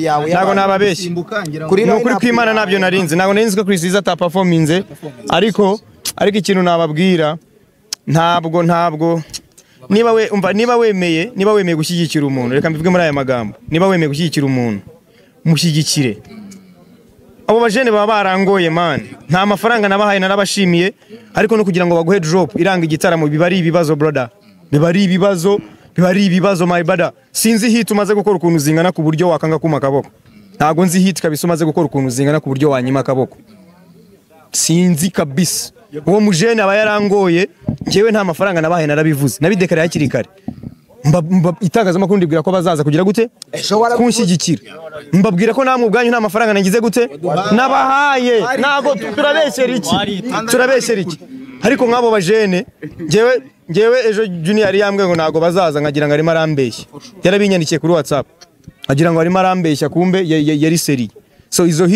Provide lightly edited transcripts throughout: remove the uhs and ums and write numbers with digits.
Yawe. Ntabwo nababeshye. Kuri Ni ukuri line-up kw'Imana ntabyo narinzi, ntabwo narinzi ko Chris Eazy ataperforminze, ariko ikintu nababwira, ntabwo niba we umva, niba wemeye gushyigikira umuntu, reka mbivuge muri aya magambo, niba wemeye gushyigikira umuntu, mushyigikire. Abo bajene baba barangoye, man. Nta mafaranga nabahaye, narabashimiye, ariko no kugira ngo baguhe drop iranga igitaramo biba ari ibibazo, brother, biba ari ibibazo, biba ari ibibazo, my brother. Sinzi hit umaze gukora ukuntu zingana ku buryo wakanga kuma akaboko. Ntabwo nzi hit kabisa umaze gukora ukuntu zingana ku buryo wanyima akaboko. Sinzi kabisa. Uwo mujene aba yarangoye. Njyewe nta mafaranga nabahaye, narabivuze, nabidekaraye hakiri kare. Itangazamakuru ndibwira ko bazaza kugira gute? Ejo warabivuze. Kunshyigikira. Mbabwira ko namwe ubwanyu nta mafaranga nagize gute nabahaye. Ntago turabeshyera iki, turabeshyera iki? Ariko nk'abo bajene, njyewe ejo Junior yari yambwiye ngo ntago bazaza, nkagira ngo arimo arambeshya. Yarabinyandikiye kuri WhatsApp, agira ngo arimo arambeshya, kumbe yari sérieux. So izo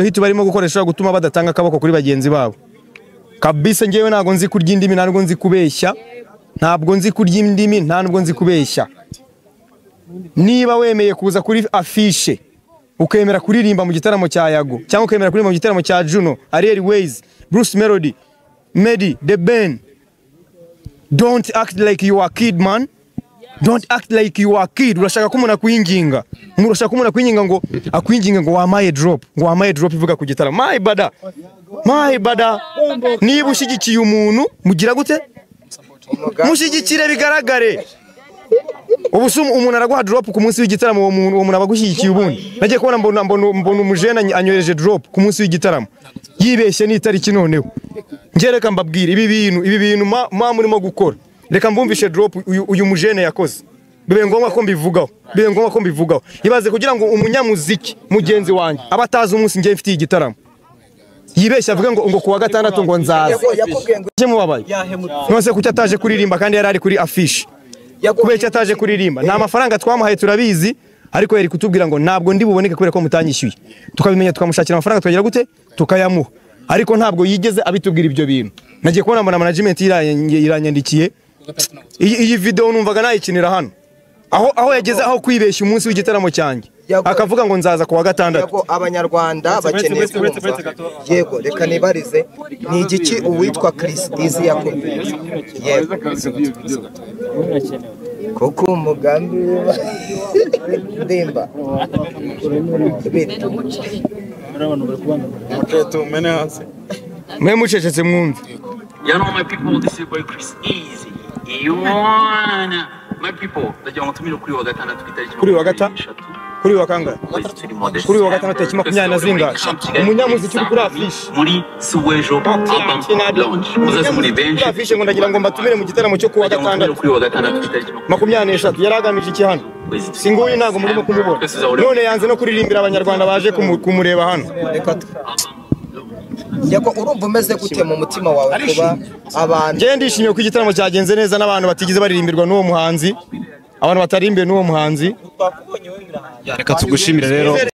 hit barimo gukoresha gutuma badatanga akaboko kuri bagenzi babo kabisa. Njyewe ntago nzi kurya indimi, ntabwo nzi kubeshya, ntabwo nzi kurya indimi, nta nubwo nzi kubeshya. Niba wemeye kuza kuri afishe, ukemera kuririmba mu gitaramo cya Yago, cyangwa ukemera kuririmba mu gitaramo cya Juno, Ariel Ways, Bruce Melody, Meddy, The Ben, don't act like you are kid, man. Don't act like you are kid. Urashaka ko umuntu akwinginga, urashaka ko umuntu akwinginga, ngo akwinginga ngo wamaye drop, ngo wamaye drop ivuga ku gitaramo. My brother, my brother, niba ushyigikiye umuntu, mugira gute? Mushyigikire bigaragare. Ubu se umuntu araguha drop ku munsi w'igitaramo, uwo muntu aba agushyigikiye? Ubundi nagiye kubona mbona umujene anyohereje drop ku munsi w'igitaramo, yibeshye n'itariki. Noneho njye reka mbabwire, ibi bintu ma murimo gukora, reka mbumvishe drop uyu mujene yakoze. Bibe ngombwa ko mbivugaho, bibe ngombwa ko mbivugaho. Ibaze kugira ngo umunyamuziki mugenzi wanjye aba atazi umunsi njye mfitiye igitaramo, yibeshye avuge ngo kuwa gatandatu ngo nzaza. Yago yakubwiye ngo Cye mubabaye none kuki ataje kuririmba kandi yari ari kuri affiche? Yago Kubera icyo ataje kuririmba? Nta mafaranga twamuhaye, turabizi, ariko yari kutubwira ngo ntabwo ndi buboneke kubera ko mutanyishyuye, tukabimenya, tukamushakira amafaranga, tukagira gute, tukayamuha. Ariko ntabwo yigeze abitubwira ibyo bintu. Nagiye kubona mbona management iranyandikiye. Iyi video numvaga nayikinira hano, aho yageze aho kwibeshya umunsi w'igitaramo cyanjye, akavuga ngo nzaza kuwa gatandatu. Yego, Abanyarwanda bakeneye kumva. Yego, reka nibarize, ni igiki uwitwa Chris Eazy yakubwiye? Yego, kuko umugambi ndimba bite? Mwe mucecetse mwumve. You know, my people, this is your boy Chris Eazy. You wanna, my people, ndagira ngo tumire kuri wa gatandatu ku itariki Kuri wa gata? 23. Kuri wa kangahe? Ukwezi turimo. Kuri wa gatandatu tariki makumyabiri na zingahe? Umunyamuziki uri kuri affiche Muri Suwejo Urban Lounge. Muzaze muri benshi. Kuri affiche ngo ndagira ngo mbatumire mu gitaramo cyo kuwa Ndagira ngo tumire gatandatu kuri wa gatandatu ku itariki 23. Yari agamije iki hano? Ukwezi Si nguyu? Ntabwo murimo kumubona? Twese tuzahurira. None yanze no kuririmbira Abanyarwanda baje kumureba hano. Reka Yego, urumva umeze gute mu mutima wawe kuba abantu Njyewe ndishimiye ko igitaramo cyagenze neza n'abantu batigeze baririmbirwa n'uwo muhanzi, abantu batarimbiwe n'uwo muhanzi. Reka tugushimire rero.